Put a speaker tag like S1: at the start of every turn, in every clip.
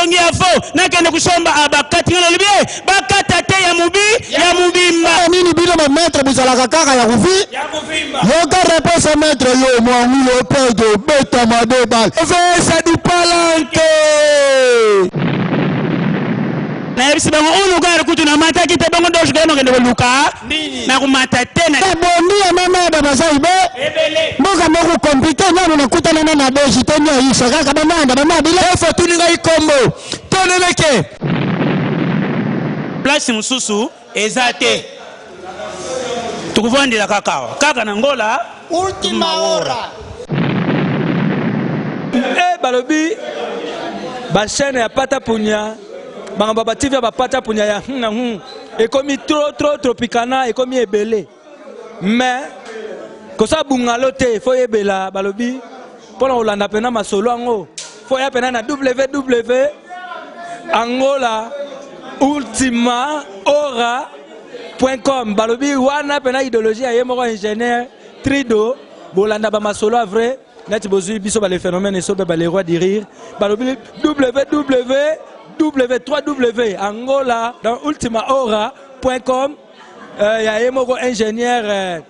S1: Ebongi ya fo nakende kosomba abakati. Nga nalobi e bakata te ya mobi ya mobimba.
S2: Nini bino ba maître bozalaka kaka ya kovi yoka réponse maître yo mwangu yo perde obetama de bal vesa du palanke.
S1: Nayebisi bango unugare kutu namataki te bongo doge kaya nokende koluka nakomata te na
S2: bondi ya mamada baza ibe mboka moko komplike nanu nakutana na na doge te nyaisha kaka bamanda bamabila
S3: efo tuni ngai kombo toneleke
S1: place mosusu eza te, tokovandela kaka awa kaka na Ngola.
S2: Ultima hora.
S4: E balobi bachaîne ya pata punya, makambo ya batv ya bapata punya ya na ekomi trop trop tropicana, ekomi ebele, mais kosala bungalo te. Fo yebela, balobi mpona kolanda mpena masolo yango, fo ya mpena na www angola ultima hora com. Balobi wana mpena idéologie ya ye moko ingénieur Trido. Bolanda bamasolo ya vrai neti bozwi biso bale phénomène esobe, bale roi du rire. Balobi www 3w angola dans ultima hora.com, ya ye moko ingénieur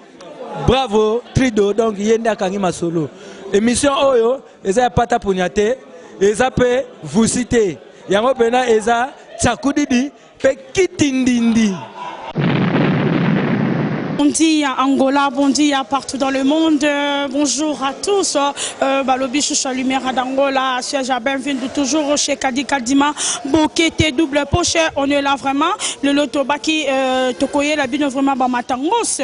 S4: Bravo Trido. Donc ye nde akangi masolo. Émission oyo eza ya pata punya te, eza mpe vusi te, yango mpena eza tsakudidi mpe kitindindi.
S5: Bon dia Angola, bon dia partout dans le monde. Bonjour à tous. Balobi Choucha Lumière d'Angola, siège à bienvenue toujours chez Kadi Kadima, Bokete double poche. On est là vraiment. Le loto baki tokoye la bino vraiment ba matangos.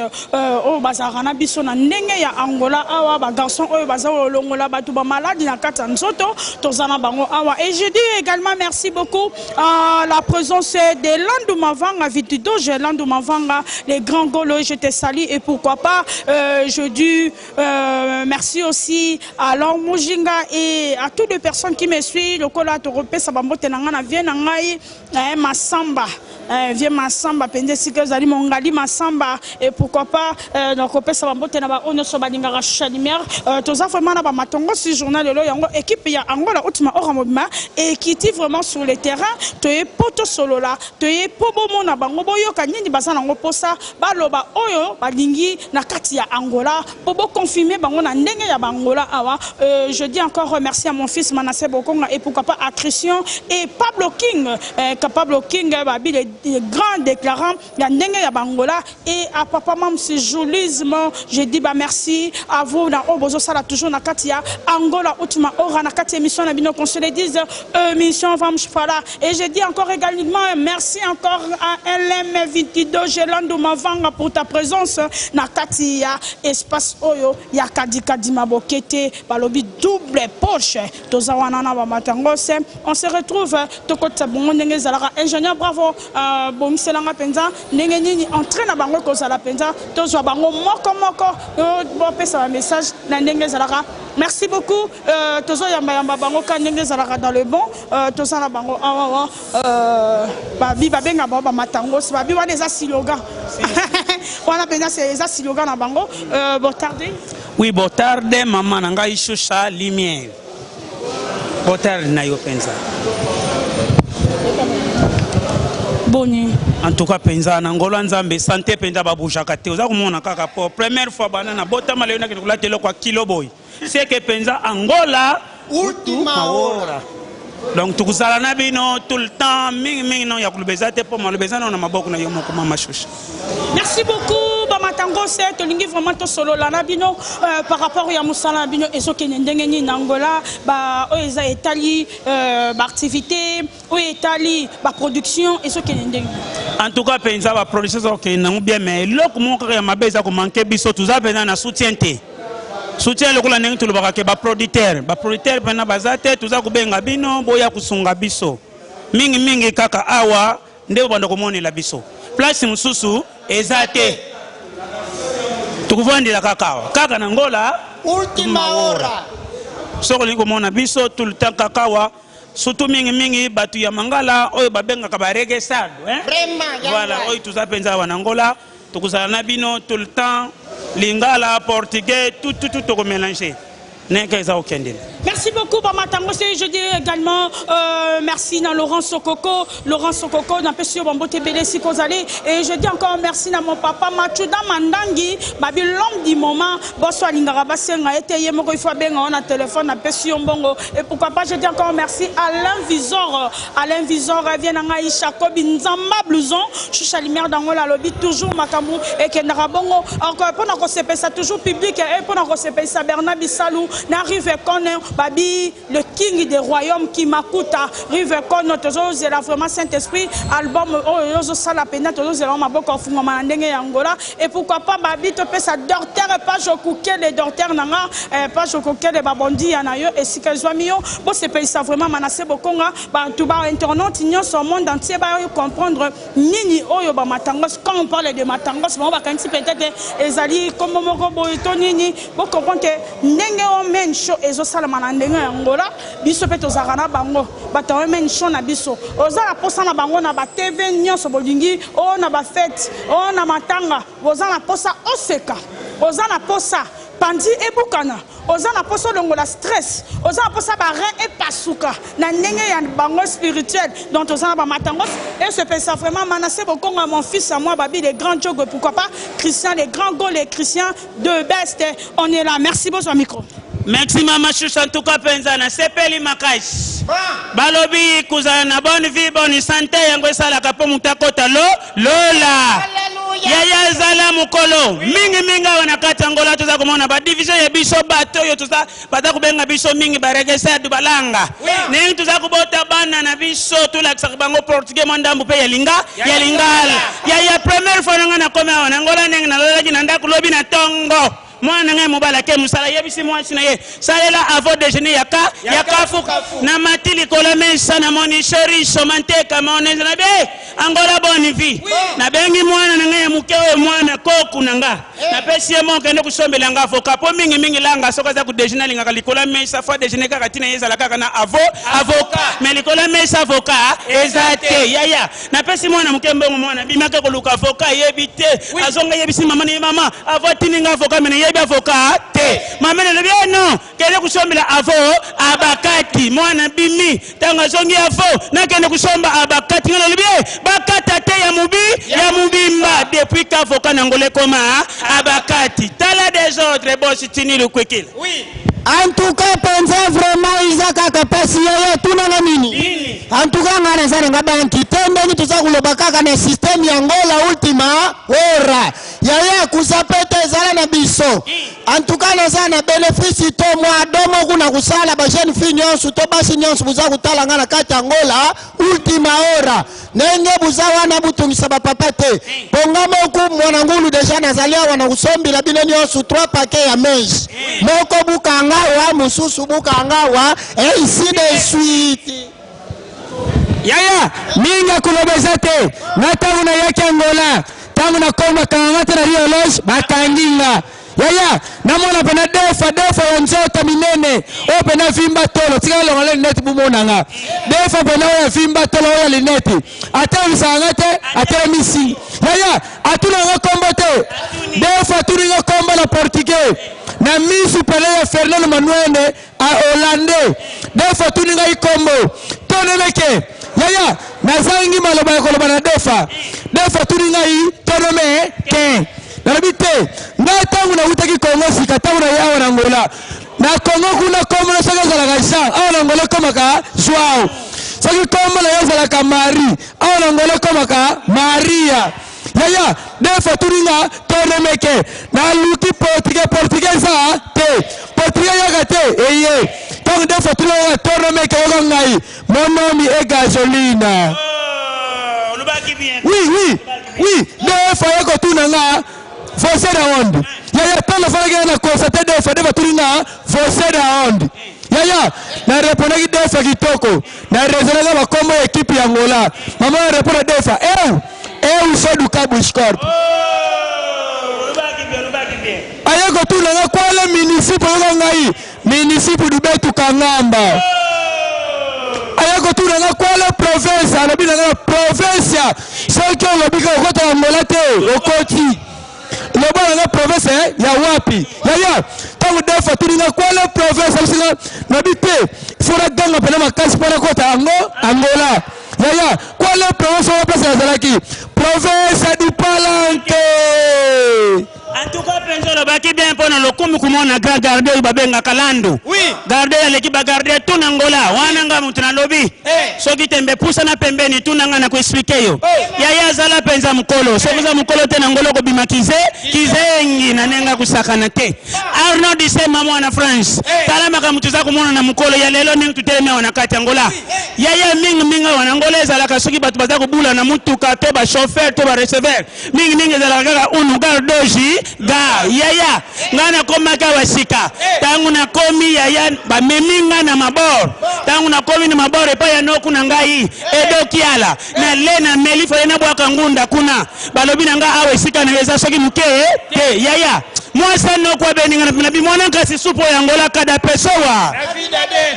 S5: Oh bazarana biso na ndenge ya Angola awa, ba garçon oyo baza longola batu ba malade na kati ya nzoto, tozana bango awa. Et je dis également merci beaucoup à la présence de Landou Mavanga, Vitidoge Landou Mavanga, les grands Golo, je te salue et pourquoi pas, je dis merci aussi à Laure Mujinga et à toutes les personnes qui me suivent. Lokola toropesa bambote na nga na vie na ngai Masamba, vie Masamba mpenza esika ezali mongali Masamba. Et pourquoi pas nakopesa bambote na baoyo nyonso balingaka Shusha Lumière. Toza vraiment na bamatongo si journal lelo yango, équipe ya Angola Ultima Hora mobima ekiti vraiment sur le terrain. Toye po tosolola, toye po bomona bango, boyoka nini baza nango mposa baloba, oyo balingi na kati ya Angola, po boconfirme bango na ndenge ya bangola awa. Je dis encore merci à mon fils Manassé Bokonga et pourquoi pas à Christian et Pablo King, Pablo King babi le grand déclarant ya ndenge ya bangola, et à papa Mams Julisme. Je dis bah merci à vous na oyo bozosala toujours na kati ya Angola Ultima Hora, na kati ya émission na bino, qu'on se le dise, émission Vamos Falar. Et je dis encore également merci encore à LM 22 Gelando Mavanga pour ta présence na kati ya espace oyo ya Kadi Kadima Bokete, balobi double poche. Toza wana na bamatangose, on se retrouve, tokotisa bongo ndenge ezalaka. Ingénieur Bravo, bongiselanga mpenza ndenge nini entrée na bango ekozala mpenza, tozwa bango moko moko, bopesa bamessage na ndenge ezalaka. Merci beaucoup. Tozoyambayamba bango ka ndenge ezalaka dans le bon. Toza na bango awawa, babi babenga bango bamatangosi, babi wana eza slogan wana mpenza, eza slogan na bango. Botarde.
S1: Oui, botarde mama na ngai Shusha Lumière, botarde na yo mpenza.
S5: Boni?
S1: En tout cas mpenza na ngolo ya Nzambe, santé mpenza babougeaka te. Oza komona kaka po première fois bana na botama lelo nakende kolata eloko ya kilo boye, seke mpenza Angola
S2: Ultima Hora.
S1: Donc tokozala na bino tout le temps. Mingimingi no ya koloba eza te, mpo maloba eza nano na maboko na yo moko, mama Shusha.
S5: Merci beaucoup bamatangose. Tolingi vraiment tosolola na bino par rapport ya mosala na bino, ezokende ndenge nini na Angola, oyo eza etali baactivité, oyo etali baproduction, ezokende ndenge?
S1: En tout cas mpenza baproduction eza kokende nango bien, mais eloko moko kaka ya mabe eza komanquer biso, toza mpenza na soutien te. Soutien lokola ndenge tolobaka ke baproducteur mpena baza te. Toza kobenga bino boya kosunga biso mingimingi kaka awa nde bobanda komonela biso, place mosusu eza te, tokovandela kaka awa kaka na Ngola.
S2: Ultima Hora.
S1: Soki olingi komona biso tout le temps kaka awa, surtout mingimingi bato ya mangala oyo babengaka baregesado, hein?
S2: Vraiment, yango.
S1: Voilà, oyo toza mpenza awa na Ngola, tokozala na bino tout le temps, lingala, portugais, tout tout tout, tokomélange. Ndenge eza kokendela.
S5: Merci beaucoup Bamatango, je dis également euh, merci na Laurent Sokoko, Laurent Sokoko na pesi yo bambote ebele esika ozali et je dis encore merci na mon papa Machuda Mandangi, babi l'homme du moment, boso alingaka basenga ye te ye moko il faut abenga yo na téléphone na pesi yo mbongo et pourquoi pas je dis encore merci Alain Visor, Alain Visor vient na ngai Jacobi Nzamba blouson, Chucha lumière d'Angola alobi toujours makambo ekendaka bongo encore pona kosepelisa toujours public et pona kosepelisa Bernard Bisalu na Rive Kone babi le king des royaumes Kimakuta Rive Kone tozozela vraiment Saint Esprit album oyo ozosala mpenza tozozela maboko afungwama na ndenge ya Angola et pourquoi pas babi topesa docteur Page Okukele docteur na nga eh, Page Okukele babondia na yo esika ezwami yo bosepelisa vraiment Manasse Bokonga bato ba internaute nyonso monde entier ba comprendre nini oyo ba matangos. Quand on parle de matangos bango bakanisi peut-être ezali kombo moko boye to nini. Bo comprendre que ndenge o main show ezosalama na ndenge ya Angola, biso pe tozalaka na bango bato ya main show na biso. Oza na posa na bango na ba TV nyonso bolingi, o na ba fete, o na matanga, boza na posa oseka, oza na posa panzi ebukana, oza na posa olongola stress, oza na posa ba rein epasuka na ndenge ya bango spirituel. Donc toza na ba matangos et se pesa vraiment Manassé Bokonga mon fils à moi babi le grand Djogo, pourquoi pas Christian le grand Gol et Christian de best, on est là. Merci bonsoir micro.
S1: Merci mama Shusha, en tout cas penza na sepeli makasi. Balobi kozala na bonne vie bonne santé yango esalaka po moto akota lo lola. Yaya zala mokolo mingi mingi awa na kati ya Angola toza komona ba division ya biso bato oyo toza baza kobenga biso mingi ba regesadu balanga. Ndenge toza kobota bana na biso tolakisaka bango portugais mwa ndambu pe ya linga ya lingala. Yaya première fois na ngai nakomi awa na Angola ndenge nalalaki na ndako lobi na tongo mwana na ngai mobali ake mosala ayebisi mwasi na ye salela avant déjeuner ya ka ya kafu na mati likolo mesa na moni chorizo manteka mayonnaise na be Angola bonne vie nabengi mwana na ngai ya moke oyo mwana koku na nga napesi ye moko kende kosombela nga avocat po mingi mingi langa soki aza kodejeuner alingaka likolo ya mesa fo adejeuner kaka ntina ye ezala kaka na avo avocat mais likolo ya mesa avocat eza te yaya napesi mwana moke mbongo mwana abimaki koluka avocat ayebi te azonga yebisi mama na ye mama avo atindi nga avocat mais nayebi avocat te mama na elobi eh non kende kosombela avo abakati mwana bimi ntango azongi avo nakende kosomba abakati nga nalobi eh bakata te ya mobi ya mobimba depuis kavoka na ngolo ekoma abakati tala desordre bosi tini lukwikila.
S2: En tout cas penza vraiment eza kaka pasi yaya tuna nga nini? En tout cas nga naza na nga banki te ndenge toza koloba kaka na système ya Angola ultima hora yaya kusa pete ezala na biso en tout cas naza na benefice to mwa domo kuna kusala ba jeune fille nyonso to basi nyonso boza kotala nga na kati ya Angola ultima hora ndenge buza wana butungisa ba papa te ponga moku mwana ngulu deja nazali awa na kusombila bino nyonso 3 paquet ya menge moko bukanga wa mosusu bukanga wa ainsi de suite.
S3: Yaya mingi ya koloba eza te nga tango nayaki Angola tango nakomi bakanga nga te na Rio Loge bakangi nga yaya namona pena defa defa ya nzoto minene oyo pena vimba tolo tika nalonga le lunette bumona nga defa pena oyo ya vimba tolo oyo ya lunette atelemisaka nga te atelemisi yaya atuna nga kombo te defa atuni nga kombo na portugais na misu pena ya Fernando Manuene a hollandais defa atuni ngai kombo tonemeke yaya nazangi maloba ya koloba na defa defa atuni ngai tonome ke nalobi te ngai ntango nawutaki kongo sika ntango naye awa na angola na kongo kuna kombo na soki ezalaka jean awa na angola ekomaka joao soki kombo na yo ezalaka marie awa na angola ekomaka maria yaya defa atuni nga tonemeke naluki portugais portugais eza te portugais yaka te eye ntango defa atuni nga tonemeke yoka ngai mon nom est gasolina oui oui oui defa ye kotuna nga você da onde yaya ntango nafandaki nga na constate defa defa atuni nga você da onde yaya na repondaki defa kitoko na raisonnaka bakombo ya ekipe ya Angola mama na répondre defa eu eu sou do Cabo Scorp aye kotuna nga kwale municipe oyoka ngai municipe du Betu Kangamba aye kotuna nga kwale province alobi na nga province soki olobi ka okota Angola te okoti. Loba na nga province ya wapi? Yaya, ntango Delph atuni nga quelle province, ayebisi nga nabi te, faut naganga mpena makasi mpo nakota yango Angola. Yaya, quelle province wana place nazalaki? Province ya Dipalanke.
S1: En tout cas mpenza olobaki bien mpo na lokumu kumona grand garde oyo babengaka Landu.
S4: Oui.
S1: Garde oyo aleki ba garde tout na Angola. Wana nga moto nalobi.
S4: Eh.
S1: Soki tembe pusana pembeni tuna nga na koexplike yo.
S4: Eh.
S1: Yaya azala mpenza mokolo. Soki oza mokolo te na Angola okobima kize kizengi na ndenge akusakana te. Arnaud Disema mwana France.
S4: Eh.
S1: Tala makambo toza komona na mokolo ya lelo ndenge totelemi awa na kati ya Angola. Yaya mingi mingi awa na Angola ezalaka soki bato baza kobula na mutuka to ba chauffeur to ba receveur mingi mingi ezalaka kaka un lugar doji ga. Yaya ngai nakomaki awa sika, ntango nakomi yaya bamemi ngai na mabor. Ntango nakomi na mabor epai ya noku na ngai Edokiala, na le na meli fale nabwaka ngunda kuna, balobi na ngai awa esika na yo eza soki moke te. Yaya mwasi anoku abeni ngai na bimwana nkasi supu oyo Angola kada pesowa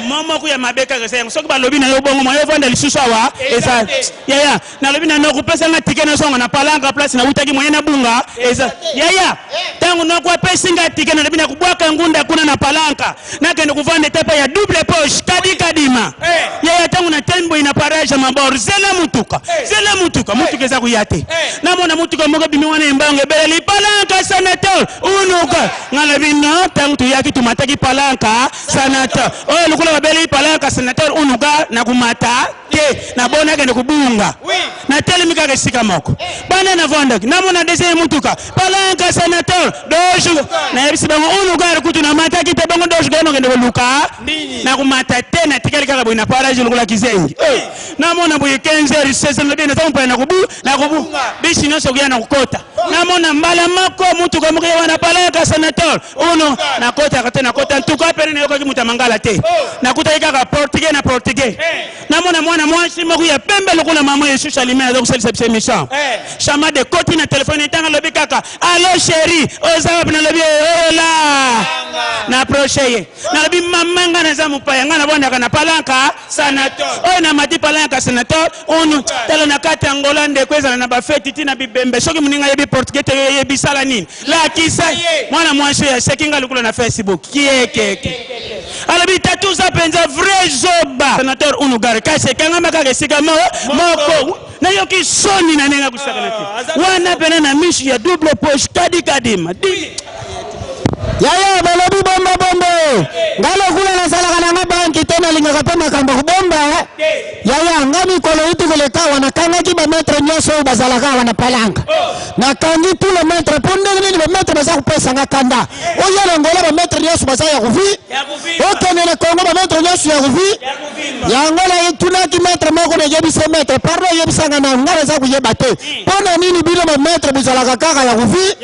S1: momoko ya mabe kaka eza yango. Soki balobi na yo bongo moyo ovanda lisusu awa eza yaya. Nalobi na noko pesa nga ticket nazonga na Palanca place nawutaki moyen nabunga eza yaya. Ntango noko apesi nga ticket nalobi na kobwaka ngunda kuna na Palanca nakende kovanda etapa ya double poche kadi kadima yaya. Ntango natemi boye na parage ya mabor, zela mutuka, zela mutuka, mutuka eza koya te. Namona mutuka moko ebimi wana embango ebeleli Palanca senateur unuka. Nga nalobi non, ntango toyaki tomataki Palanca senateur oyo lokola babeleli Palanca senateur unuka na komata te, nabona akende kobunga. Natelemi kaka esika moko bana navandaki, namona deuxième mutuka Palanca senateur doge. Nayebisi bango unuka kutu namataki te, bongo doge gano okende koluka nakomata te. Natikali kaka boye na parage lokola kizengi. Namona boye 15 heures 16 heures naza mopaya na kobu na kobu bisi nyonso koya na kokota. Namona mbala moko mutuka moko ye wana Palanca senateur uno, nakotaka te, nakota ntuka pene nayokaki moto ya mangala te, nakutaki kaka portugais na portugais. Namona mwana mwasi moko ya pembe lokola mama Yesu Salime aza kosalisa biso émission. Chama de koti na telefone etanga alobi kaka allo chéri, oza wapi? Nalobi ola na approche ye, nalobi mama nga naza mopaya, nga nabondaka na Palanca senateur oyo namati Palanca senateur unu. Tala na kati ya Angola ndeko ezala na bafeti ti na bibembe, soki moninga ayebi portugais te oyebi sala nini? Lakisa mwana mwasi oyo aseki nga lokola na Facebook kiekeke, alobi tatu oza mpenza vrai zoba. Senateur unugare kasi ekangama kaka esika moko, nayoki soni na ndenge akusakana te wana pena na misu ya double poche kadi kadima dimi.
S2: Yaya balobi bomba bombe, nga lokula nasalaka nanga banki te, nalingaka mpe makambo kobomba. Yaya nga mikolo uti koleka awa nakangaki bamaître nyonso oyo bazalaka awa na Palanca, nakangi tous les maîtres. Mpo ndenge nini bamaître baza kopesa nga kanda? Oya na Angola bamaître nyonso baza ya kovi, okende na Congo bamaître nyonso ya kovi. Yango natunaki maître moko, nayebisi maître pardon, oyebisanga na nga naza koyeba te mpo na nini bino bamaître bozalaka kaka ya kovi.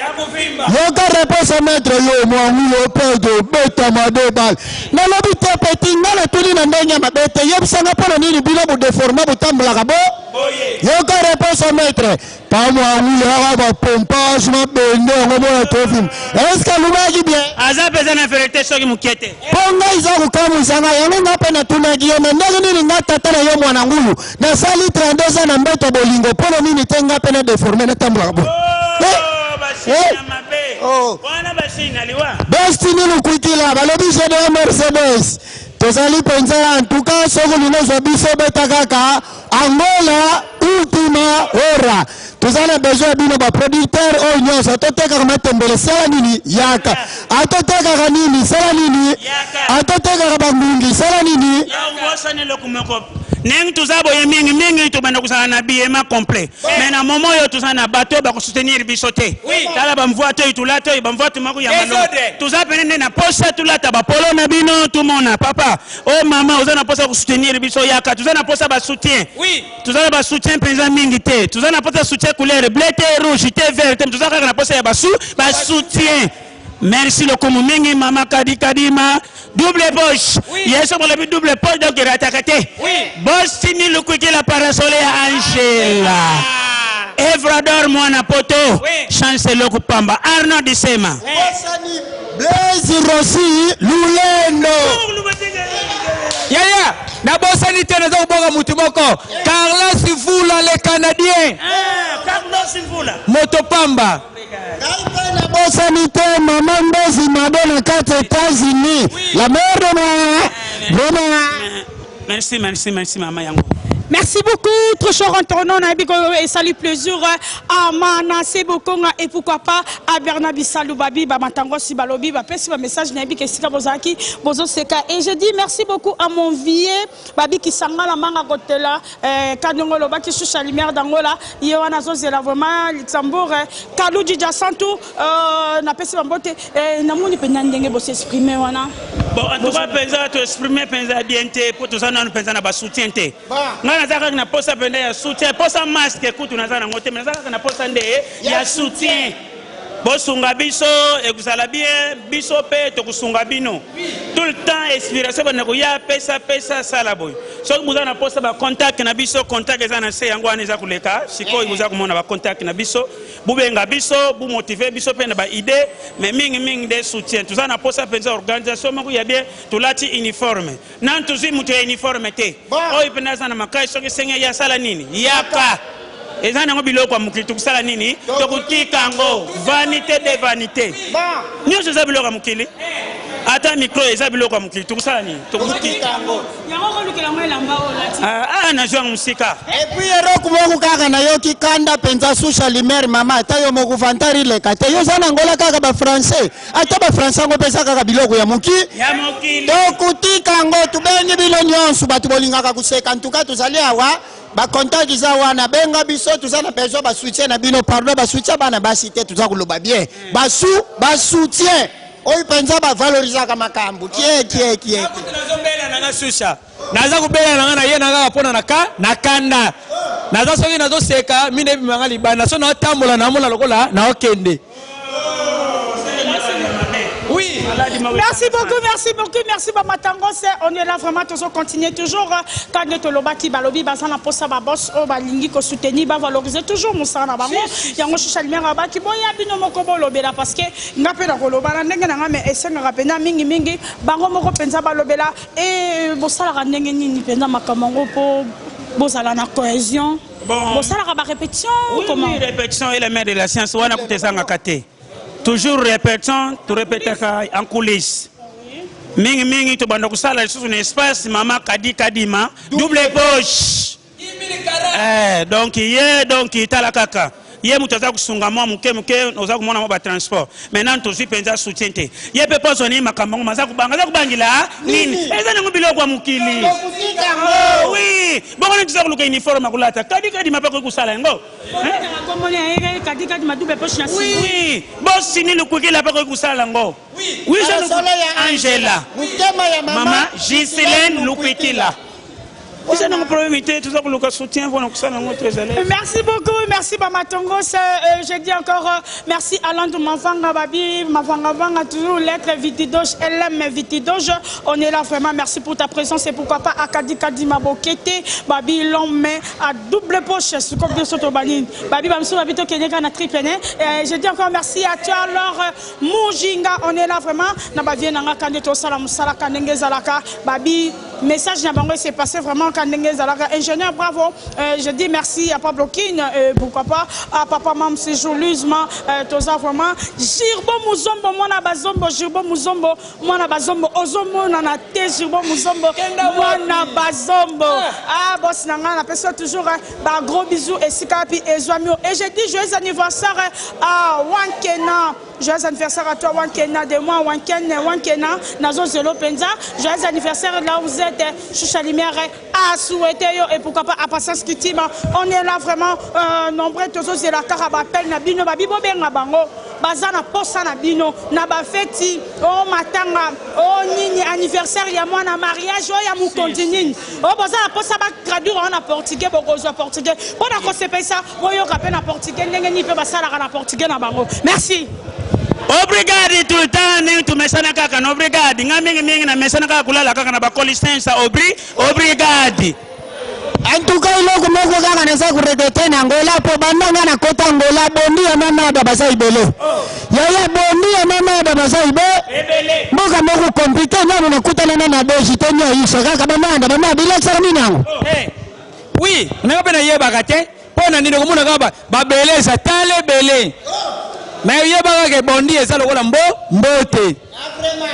S2: Yoka réponse ya maître: yo mwangu yo pedo beta mabe bal. Nalobi te petit, nga natuni na ndenge ya mabe te, yebisanga mpo na nini bino bodeforma botambolaka bo. Yoka réponse ya maître: pamwangu yaka bapompage mabende yango mona tofilme. Eske alobaki bien?
S1: Aza mpenza na vérité soki moke te.
S2: Mpo ngai eza kokamwisa ngai yango, nga mpe natunaki ye me ndenge nini nga tata na yo mwana ngulu nasali 32 ans na mbeto ya bolingo, mpo na nini te nga mpe na deforme natambolaka boye?
S1: Basini na mabe wana, basini na liwa.
S2: Destiny Lukwikila balobi GDM Mercedes tozali mpenza. En tout cas soki olingi ozwa biso, beta kaka Angola ultima hora. Toza na besoin ya bino baproducteur oyo nyonso. Atotekaka matembele, sala nini? Yaka. Atotekaka nini? Sala nini? Atotekaka bangungi, sala nini?
S1: Bosani eloko moko, ndenge toza boye mingi mingi tobanda kozala na bilema complet, mais na moment oyo toza na bato oyo bakosoutenir biso te. Tala bamvua toyi tulata oyo bamvua moko ya malongo, toza pene nde na posa tulata bapolo na bino. Tumona papa oyo, mama oza na posa kosoutenir biso, yaka. Toza na posa basoutien, toza na basoutien mpenza mingi te. Toza na posa soutien couleur bleu te, rouge te, vert te, toza kaka na posa ya basoutien. Merci lokumu mingi mama Kadi Kadima double poche. Yeso balobi double poche, donc erataka te. Bosini Lukwikila parasole ya Angela Evrador mwana poto chance eloko pamba Arnaud Disema.
S2: Blaise Rossi Lulendo.
S3: Yaya, nabosani te, naza koboka mutu moko, Carlos Vula le Canadien.
S1: Carlos.
S3: Moto pamba.
S2: Ngai mpe nabosani te mama Ndozi Mado na kati Etats-Unis. La mère de moi. Vraiment.
S1: Merci, merci, merci mama yango.
S5: Merci beaucoup, trop cher internaute, nayebi ko esali plaisir à Manassé Bokonga et pourquoi pas à Bernard Bissalou Babi, ba matango si balobi, ba pesi ba message nayebi ke sika bozalaki bozo seka. Et je dis merci beaucoup à mon vieux Babi Kisangala manga kotela eh, Kanyongo lobaki shusha lumière d'Angola, ye wana azozela vraiment Luxembourg, eh, Kalou Djidja Santu, euh, napesi ba mbote, eh, namoni mpenza ndenge bo s'exprimer wana.
S1: Bon, en tout cas, mpenza to exprimer mpenza bien te mpo toza nanu mpenza na basoutien te. Ngai naza kaka na posa mpenza ya soutien, posa masque kutu naza nango te, mais naza kaka na posa nde ya soutien. Bosunga biso ekozala bien, biso mpe tokosunga bino tout le temps. Inspiration banda koya, pesa pesa, sala boye. Soki boza na posa ba contact na biso, contact eza na se, yango wana eza koleka sikoyo. Boza komona ba contact na biso, bobenga biso, bomotive biso mpe na ba idée, mais mingi mingi nde soutien. Toza na posa mpenza organisation moko ya bien. Tolati uniforme nanu, tozwi moto ya uniforme te oyo mpenza aza na makasi. Soki esenge ye asala nini, yaka. Eza nango biloko ya mokili, tokosala nini? Tokotika yango. Vanité de vanité, nyonso eza biloko ya mokili. Ata micro eza biloko ya mokili, tokosala nini? Tokotika
S5: yango. Yango kolukela yango elamba oyo olati.
S1: Ah, nazwi yango mosika.
S2: Et puis eloko moko kaka nayoki kanda mpenza, susha lumière mama, ata yo moko vantari leka te. Yo oza na Angola kaka bafrançais, ata bafrançais yango mpe eza kaka biloko ya moki
S1: ya mokili.
S2: Tokotika yango. Tobengi bino nyonso bato bolingaka koseka. Ntuka tozali awa, bacontact eza wana, benga biso. Toza na besoin basoutien na bino. Pardon, basoutien bana basi te, toza koloba bien, basu basoutien oyo mpenza bavalorisaka makambo. Kie kie kie.
S3: Nazobela nanga susha, naza kobela nanga na ye na kaka mpona na ka na kanda. Naza soki nazoseka mine ebimanga libanda, so naotambola naomona lokola naokende. Oui.
S5: Merci beaucoup, merci beaucoup, merci Bamatangos. On est là vraiment, toujours continuer toujours. Quand tolobaki balobi baza na posa ba boss o balingi ko soutenir, ba valoriser toujours musala na bango. Yango shusha lumière baki boya bino moko bolobela, parce que nga pe na koloba na ndenge na nga, mais esengaka penza mingi mingi bango moko penza balobela. Et bosalaka ndenge nini penza makambo yango po bozala na cohésion?
S1: Bon.
S5: Bosalaka ba répétition?
S1: Oui,
S5: comment?
S1: Oui, répétition est la mère de la science. Wana kutezangaka te. Toujours répétition, torépétaka en coulisses. Mingi mingi tobanda kosala lisusu na espace mama Kadi Kadima double poche. Eh, donc ye, donc tala kaka ye moto aza kosunga mwa moke moke, oza komona mwa batransport. Maintenant tozwi mpenza soutien te. Ye mpe mpo azwa nini makambo yango, aza kobanga, aza kobangela nini? Eza nango biloko ya mokili. Oh, oui, bongo nini toza koluka uniforme ya kolata? Kadi Kadima mpe akoki kosala yango.
S5: Kadi Kadima double poche na
S1: Oui, bosini Lukwikila mpe akoki kosala yango. Oui,
S2: Solo ya
S1: Angela.
S2: Motema ya mama,
S1: mama Giseline Lukwikila. Eza nango problème te, toza koluka soutien mpona kosala yango très à l'aise.
S5: Merci beaucoup, merci Bamatongos. Je dis encore merci à Landou Mavanga Babi, Mavanga Vanga, toujours lettre Vitidoge, LM Vitidoge. On est là vraiment, merci pour ta présence et pourquoi pas à Kadi Kadi Mabokete, Babi l'homme à double poche, ce comme de Soto Banin. Babi Bamsou, Babi Tokeneka na triple. Je dis encore merci à toi alors, Mujinga, on est là vraiment. Na Babi Nanga Kande Tosala Musala Kandenge Zalaka, Babi, message na bango s'est passé vraiment Kandenge Zalaka. Ingénieur, bravo. Je dis merci à Pablo Kin, pourquoi pas à Papa Mam Séjour-Luzma, Toza vraiment. Girbo Muzombo, mwana Bazombo, Girbo Muzombo, mwana Bazombo, Ozombo, nana te, Girbo Muzombo, mwana Bazombo. Ah, boss nanga, na peso toujours, hein, ba gros bisous et sikapi et Zoamio. Et je dis joyeux anniversaire à Wankena. Joyeux anniversaire à toi Wankena, de moi Wanken, Wankena, Nazo Zelo Penza. Joyeux anniversaire là où vous êtes, Choucha Lumière à souhaiter yo et pourquoi pas à Patience Kitima. On est là vraiment nombreux tozo zela kaka ba appel na bino, ba bibo benga bango. Baza na posa na bino na ba feti o matanga o nini anniversaire ya mwana, mariage o ya mokonzi nini o boza na posa ba traduire en na portugais, bokozwa portugais mpona kosepelisa, boyoka mpe na portugais ndenge nini mpe basalaka na portugais na bango. Merci.
S1: Obrigado tout le temps ndenge tumesana kaka na obrigado. Nga mingi mingi na mesana kaka kulala kaka na bakolisensa obri obrigado.
S2: En tout cas, eloko moko kaka naza koregretter na Angola, mpo banda nga nakota Angola, bondi ya mamada baza ebele. Yaya, bondi ya mamada baza ibe mboka moko compliqué. Nanu nakutana na na doji te, nyaisha kaka bamanda bamada bilakisaka nini yango?
S3: Eh, oui, nanga mpe nayebaka te. Mpo na nini okomona kaka babele eza tala ebele, mais yebaka ke bondi eza lokola mbo mbote.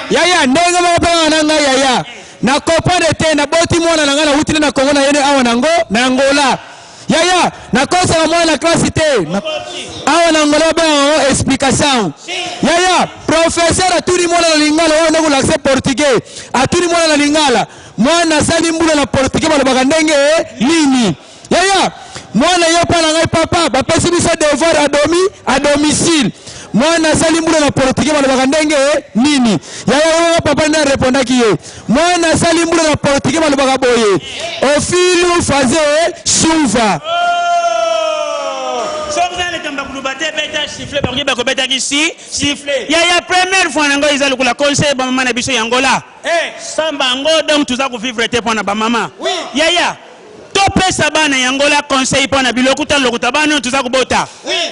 S3: Yaya, ndenge moko mpe kaka na ngai, yaya, na comprendre te. Naboti mwana na ngai, nawuti na Kongo, na yene awa nango na Angola. Yaya, nakosaka mwana na klasi te. Awa na Angola babengaka yango explication. Yaya, professeur atuni mwana na lingala, oyo nde kolakisa portugais, atuni mwana na lingala: "Mwana asali mbula, na portugais balobaka ndenge nini?" Yaya, mwana ye mpa na ngai: "Papa, bapesi biso devoir à domicile, mwana asali mbula, na portugais balobaka ndenge nini?" Yaya, oyo papa nde arépondaki ye: "Mwana asali mbula, na portugais balobaka boye: o filho fazer chuva."
S1: Soki oza na likambo ya koloba te, beta sifflet. Bakoki bakobetaki si sifflet. Yaya, première fois na ngai eza lokola conseil bamama na biso yango la sans bango, donc toza kovivre te mpo na bamama. Yaya, topesa bana yango la conseil mpo na biloko lokuta bana oyo toza kobota.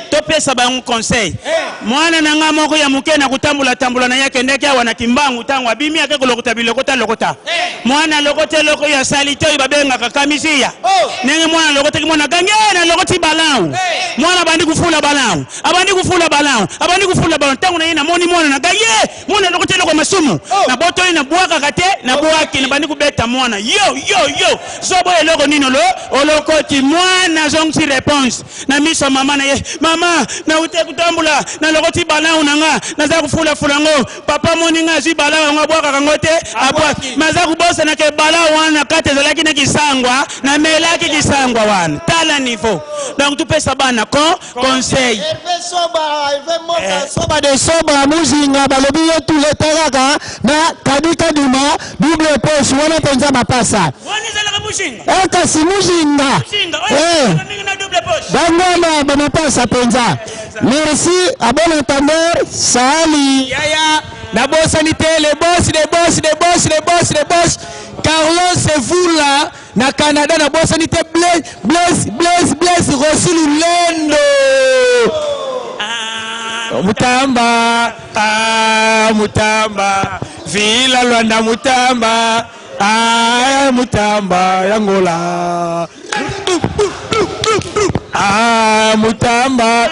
S1: Topesa bango conseil. Mwana na nga moko ya moke, na kotambola tambola na ye, akendeki awa na Kimbangu. Ntango abimi, ake kolokota bilokota lokota. Mwana alokoti eloko oyo asali te, oyo babengaka kamisia. Ndenge mwana alokotaki, mwana agangi: "Nalokoti balão!" Mwana abandi kufula balão, abandi kufula balão, abandi kufula balão. Ntango na ye namoni mwana na ngai ye, mwana alokoti eloko ya masumu. Nabotoli, nabwakaka te, nabwaki, nabandi kobeta mwana: "Yo, yo, yo, zobo, eloko nini olo olokoti?" Mwana azongisi réponse na miso ya mama na ye: "Mama, nauti kotambola, nalokoti balão na nga, naza kofulafula ngo. Papa moni nga, azwi balão yango, abwakaka ngo te, abwaki. Me aza kobosana ke balão wana na kati ezalaki na kisangwa, namelaki kisangwa wana." Tala niveau. Donc topesa bana con conseil.
S2: Hervé Soba, Hervé Moka, Soba de Soba, Muzinga, balobi yo tuleta kaka na Kadi Kadima, double poche, wana mpenza mapasa.
S1: Wana ezalaka Mushinga.
S2: Eh, kasi Muzinga.
S1: Mushinga
S2: Eh.
S1: oyo mingi na double poche.
S2: Bango wana bamapasa mpenza. Merci, à bon entendeur, sali.
S3: Yaya, nabosani te le boss, le boss, le boss, le boss, le boss Carlos Sevula na Canada. Nabosani te Blaise, Blaise, Blaise, Blaise Rosi Lulendo.
S1: Ah,
S3: Mutamba, ah, Mutamba Vila Lwanda, Mutamba, ah, Mutamba Yangola, ah, Mutamba,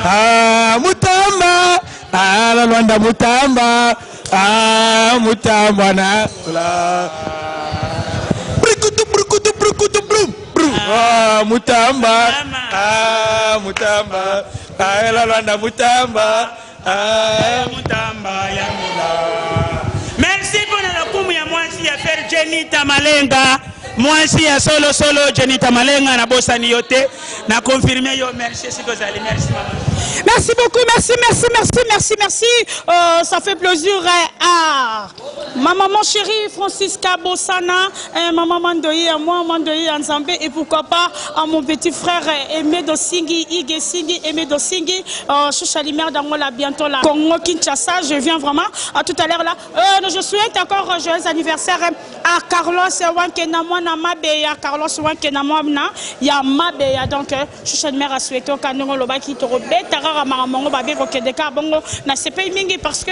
S3: ah, Mutamba, ah, la Lwanda, Mutamba, ah, Mutamba na la brukutu brukutu brukutu brum brum, ah, Mutamba, ah, Mutamba, ah, la Lwanda, Mutamba, ah.
S1: Mutamba Yangola. Merci mpona lokumu ya mwasi ya fer Jenita Malenga, mwasi ya solosolo Jenita Malenga. Nabosani yo te, na confirme yo. Merci esika ozali. Merci, mama.
S5: Merci beaucoup, merci, merci, merci, merci, merci. Ça fait plaisir à ma maman chérie Francisca Bossana, ma maman Ndoye à moi, maman Ndoye à Nzambe, et pourquoi pas à mon petit frère Aimé Dosingi, Ige Singi, Aimé Dosingi, Choucha Lumière d'Angola, bientôt là. Congo Kinshasa, je viens vraiment à tout à l'heure là. Je souhaite encore un joyeux anniversaire à Carlos Wankena Mwana Mabeya, Carlos Wankena Mwana ya Mabeya. Donc, Choucha Lumière a souhaité au Kanongo Lobaki, Torobeta, Rara Maramongo, Babe Rokedeka, Bongo, na sepei mingi parce que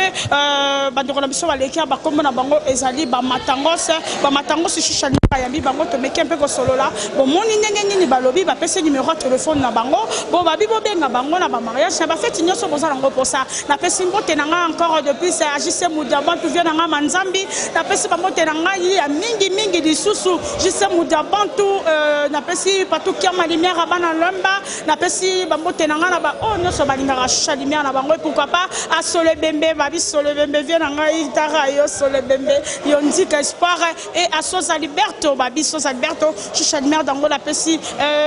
S5: bandeko na biso baleki ya bakombo na bango ezali bamatangos, bamatangos. Choucha Lumière bayambi bango, tomeki mpe kosolola. Bomoni ndenge nini balobi, bapesi numéro ya telefone na bango, bo babi bobenga bango na bamariage, na bafeti nyonso boza nango mposa. Napesi mbote na ngai encore de plus Agise Mudiabantu, vie na ngai Manzambi. Napesi bambote na ngai ya mingi mingi lisusu Jise Mudiabantu, napesi Patu Kiama Lumière ya bana Lomba. Napesi bambote na ngai na baoyo nyonso balingaka Shusha Lumière na bango, et pourquoi pas Asole Bembe, babi Sole Bembe, vie na ngai Tara, yo Sole Bembe, yo Ndika Espoir, et Asosa Liberto, babi Sosa Liberto. Shusha Lumière dango napesi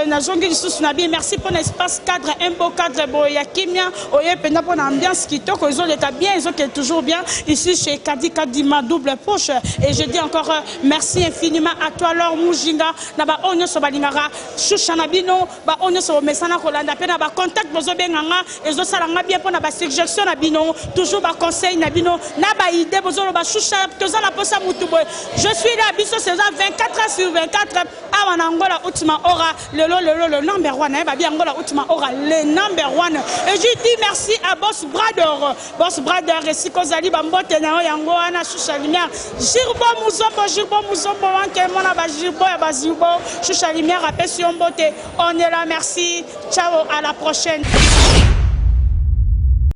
S5: nazongi lisusu na bi merci mpona espace cadre, un beau cadre boye ya kimia oye mpenza mpona ambiance kitoko, ezoleka bien, ezokende toujours bien ici chez Kadi Kadima double poche. Et je dis encore merci infiniment à toi Lor Mujinga, na baoyo nyonso balingaka Shusha na bino, baoyo nyonso bomesana kolanda mpe na bacontact bozobenga nga, ezosala nga bien mpona basuggestion na bino, toujours baconseil na bino na baidée. Bozoloba: "Shusha, toza na mposa mutu boye." Je suis là. Biso c'est 24. 24 heures sur 24 awa na Angola Ultima Hora, lelo lelo le number one, hein, babi Angola Ultima Hora, le number one. Et je dis merci à Boss Brother, Boss Brother, esika ozali bambote na yo yango wana Shusha Lumière, Girbo Muzombo, Girbo Muzombo, wanke mona ba Girbo ya ba Girbo, Shusha Lumière apesi yo mbote, on est là, merci, ciao, à la prochaine.